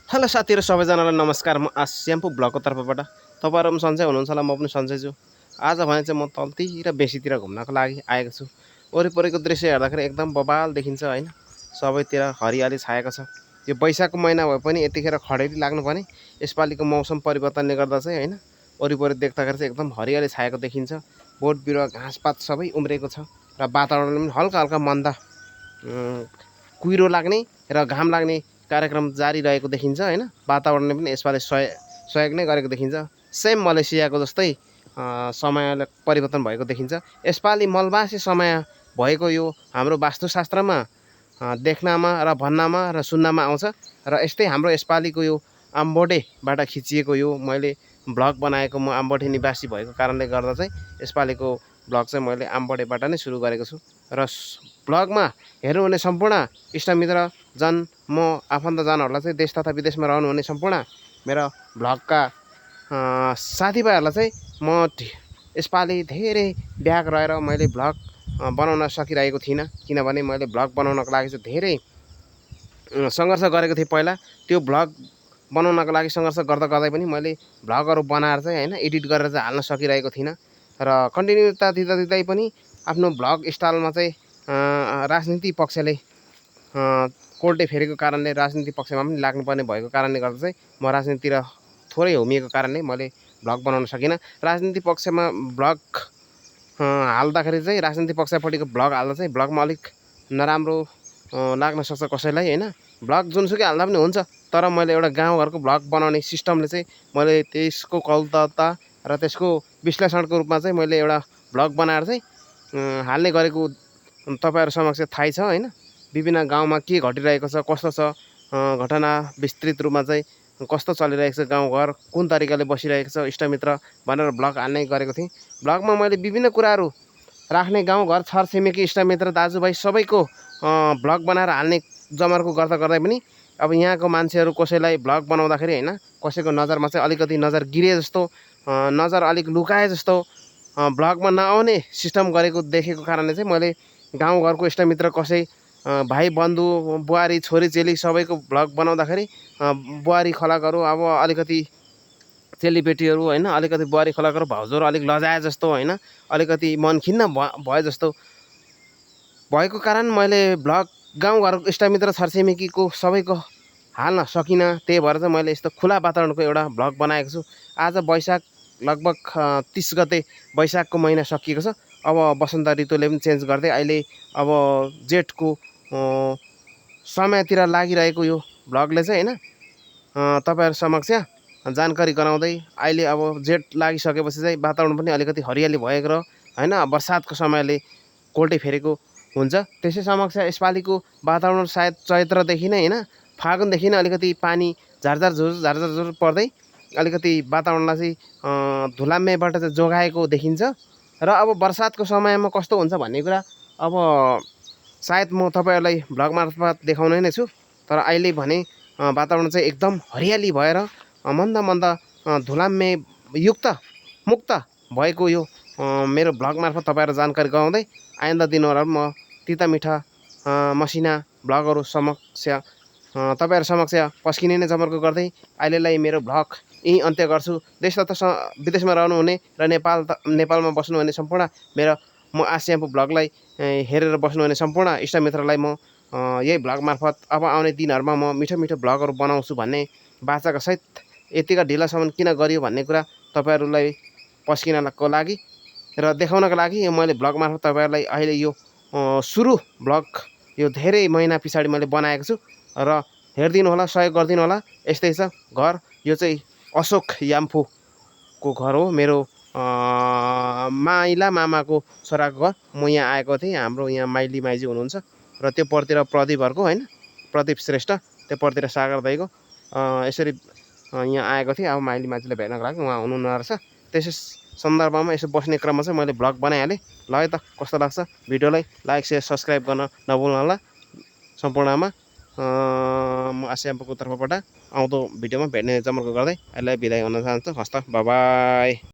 Hello साथीहरु सबैजनालाई नमस्कार। म श्याम्पू ब्लगको तर्फबाट तपाईहरु पनि सन्चै हुनुहुन्छ होला, म पनि सन्चै छु। आज भने चाहिँ म तलतिर बेसीतिर घुम्नको लागि आएको छु। वरिपरिको दृश्य हेर्दाखेरि एकदम बबाल देखिन्छ हैन। सबैतिर हरियाली छाएको छ। यो वैशाखको महिना भए पनि यतिखेर खडेरी लाग्नुपर्ने। यसपालिको मौसम परिवर्तनले गर्दा चाहिँ हैन वरिपरि देख्दाखेरि चाहिँ एकदम हरियाली छाएको देखिन्छ। बोट बिरुवा घाँसपात सबै उम्रेको छ र वातावरण पनि हल्का हल्का मन्दा कुहिरो लाग्ने र घाम लाग्ने कार्यक्रम जारी रहेको देखिन्छ हैन। वातावरणले पनि यसपालि सहयोग नै गरेको देखिन्छ। सेम मलेसियाको जस्तै समय परिवर्तन भएको देखिन्छ। यसपालि मलबासी समय भएको यो हाम्रो वास्तुशास्त्रमा देख्नमा र भन्नमा र सुन्नमा आउँछ र यस्तै हाम्रो यसपालिको यो आम्बोटेबाट खिचिएको यो मैले ब्लग बनाएको। म आम्बोटे निवासी भएको कारणले गर्दा चाहिँ यसपालिको ब्लग चाहिँ मैले आम्बोटेबाट नै सुरु गरेको छु र ब्लगमा हेर्नुहुने सम्पूर्ण इष्टमित्र जन म आफन्तजनहरूलाई चाहिँ देश तथा विदेशमा रहनुहुने सम्पूर्ण मेरो ब्लगका साथीभाइहरूलाई चाहिँ म यसपालि धेरै ब्याक रहेर मैले ब्लग बनाउन सकिरहेको थिइनँ, किनभने मैले ब्लग बनाउनको लागि चाहिँ धेरै सङ्घर्ष गरेको थिएँ। पहिला त्यो ब्लग बनाउनको लागि सङ्घर्ष गर्दा गर्दै पनि मैले ब्लगहरू बनाएर चाहिँ हैन एडिट गरेर चाहिँ हाल्न सकिरहेको थिइनँ र कन्टिन्युता दिँदा दिँदै पनि आफ्नो ब्लग स्टाइलमा चाहिँ राजनीति पक्षले कोल्टे फेरेको कारणले राजनीति पक्षमा पनि लाग्नुपर्ने भएको कारणले गर्दा चाहिँ म राजनीतितिर थोरै होमिएको कारणले मैले ब्लग बनाउन सकिनँ। राजनीति पक्षमा ब्लग हाल्दाखेरि चाहिँ राजनीति पक्षपट्टिको ब्लग हाल्दा चाहिँ ब्लगमा अलिक नराम्रो लाग्न सक्छ कसैलाई हैन। ब्लग जुनसुकै हाल्दा पनि हुन्छ, तर मैले एउटा गाउँघरको ब्लग बनाउने सिस्टमले चाहिँ मैले त्यसको कौशलता र त्यसको विश्लेषणको रूपमा चाहिँ मैले एउटा ब्लग बनाएर चाहिँ हाल्ने गरेको तपाईहरु समक्ष थाहै छ हैन। विभिन्न गाउँमा के घटिरहेको छ, कस्तो छ घटना विस्तृत रूपमा चाहिँ कस्तो चलिरहेको छ, गाउँघर कुन तरिकाले बसिरहेको छ इष्टमित्र भनेर ब्लग हाल्ने गरेको थिएँ। ब्लगमा मैले विभिन्न कुराहरू राख्ने, गाउँघर छरछिमेकी इष्टमित्र दाजुभाइ सबैको ब्लग बनाएर हाल्ने जमर्को गर्दा गर्दै पनि अब यहाँको मान्छेहरू कसैलाई ब्लग बनाउँदाखेरि हैन कसैको नजरमा चाहिँ अलिकति नजर गिरे जस्तो, नजर अलिक लुकाए जस्तो ब्लगमा नआउने सिस्टम गरेको देखेको कारणले चाहिँ मैले गाउँघरको इष्टमित्र कसै भाइ बन्धु बुहारी छोरी चेली सबैको ब्लग बनाउँदाखेरि बुहारी खलकहरू अब अलिकति चेलीबेटीहरू हैन अलिकति बुहारी खलकहरू भाउजूहरू अलिक लजाए जस्तो हैन अलिकति मन खिन्न भयो जस्तो भएको कारण मैले ब्लग गाउँघरको इष्टमित्र छरछिमेकीको सबैको हाल्न सकिनँ। त्यही भएर चाहिँ मैले यस्तो खुला वातावरणको एउटा ब्लग बनाएको छु। आज वैशाख लगभग 30 गते वैशाखको महिना सकिएको छ। अब वसन्त ऋतुले पनि चेन्ज गर्दै अहिले अब जेठको समयतिर लागिरहेको यो ब्लगले चाहिँ हैन तपाईहरु समक्ष जानकारी गराउँदै अहिले अब जेठ लागिसकेपछि चाहिँ वातावरण पनि अलिकति हरियाली भएको र हैन बर्सातको समयले कोल्टे फेरेको हुन्छ। त्यसै समक्ष यसपालिको वातावरण सायद चैत्रदेखि नै हैन फागुनदेखि नै अलिकति पानी झारझार झुर पर्दै अलिकति वातावरणलाई चाहिँ धुलाम्मेबाट चाहिँ जोगाएको देखिन्छ र अब बर्सातको समयमा कस्तो हुन्छ भन्ने कुरा अब सायद म तपाईहरुलाई ब्लग मार्फत देखाउने नै छु। तर अहिले भने वातावरण चाहिँ एकदम हरियाली भएर मन्द मन्द धुलाम्मे युक्त मुक्त भएको यो मेरो ब्लग मार्फत तपाईहरुलाई जानकारी गराउँदै आइन्दा दिनहरुमा म तिता मिठा मसिना ब्लगहरु समक्ष तपाईहरु समक्ष पस्किने नै जमर्को गर्दै अहिलेलाई मेरो ब्लग यही अन्त्य गर्छु। देश तथा विदेशमा रहनुहुने र नेपालमा बस्नुहुने सम्पूर्ण मेरो म श्याम्पू ब्लगलाई हेरेर बस्नुहुने सम्पूर्ण इष्टमित्रलाई म यही ब्लग मार्फत अब आउने दिनहरुमा म मिठो मिठो ब्लगहरु बनाउँछु भन्ने बाचाका सहित यतिका ढिलासम्म किन गरियो भन्ने कुरा तपाईहरुलाई पस्किनको लागि र देखाउनको लागि मैले ब्लग मार्फत तपाईहरुलाई अहिले यो सुरु ब्लग यो धेरै महिना पछाडि मैले बनाएको छु र हेर्दिनु होला, सहयोग गर्दिनु होला। यस्तै छ घर, यो चाहिँ अशोक याम्फूको घर हो, मेरो माइला मामाको छोराको घर। म यहाँ आएको थिएँ, हाम्रो यहाँ माइली माइजी हुनुहुन्छ र त्यो पर्तिर प्रदीपहरुको हैन प्रदीप श्रेष्ठ, त्यो पर्तिर सागर दाइको यसरी यहाँ आएको थिएँ। अब माइली माइजीलाई भेट्नको लागि उहाँ हुनुहुन्न रहेछ। त्यसै सन्दर्भमा यसो बस्ने क्रममा चाहिँ मैले ब्लग बनाइहालेँ। ल है त कस्तो लाग्छ भिडियोलाई लाइक शेयर सब्स्क्राइब गर्न नभुल्नु होला सम्पूर्णमा। म श्याम्पूको तर्फबाट आउँदो भिडियोमा भेट्ने जमर्को गर्दै अहिले बिदाई हुन चाहन्छु। हस्त बाइ बाइ।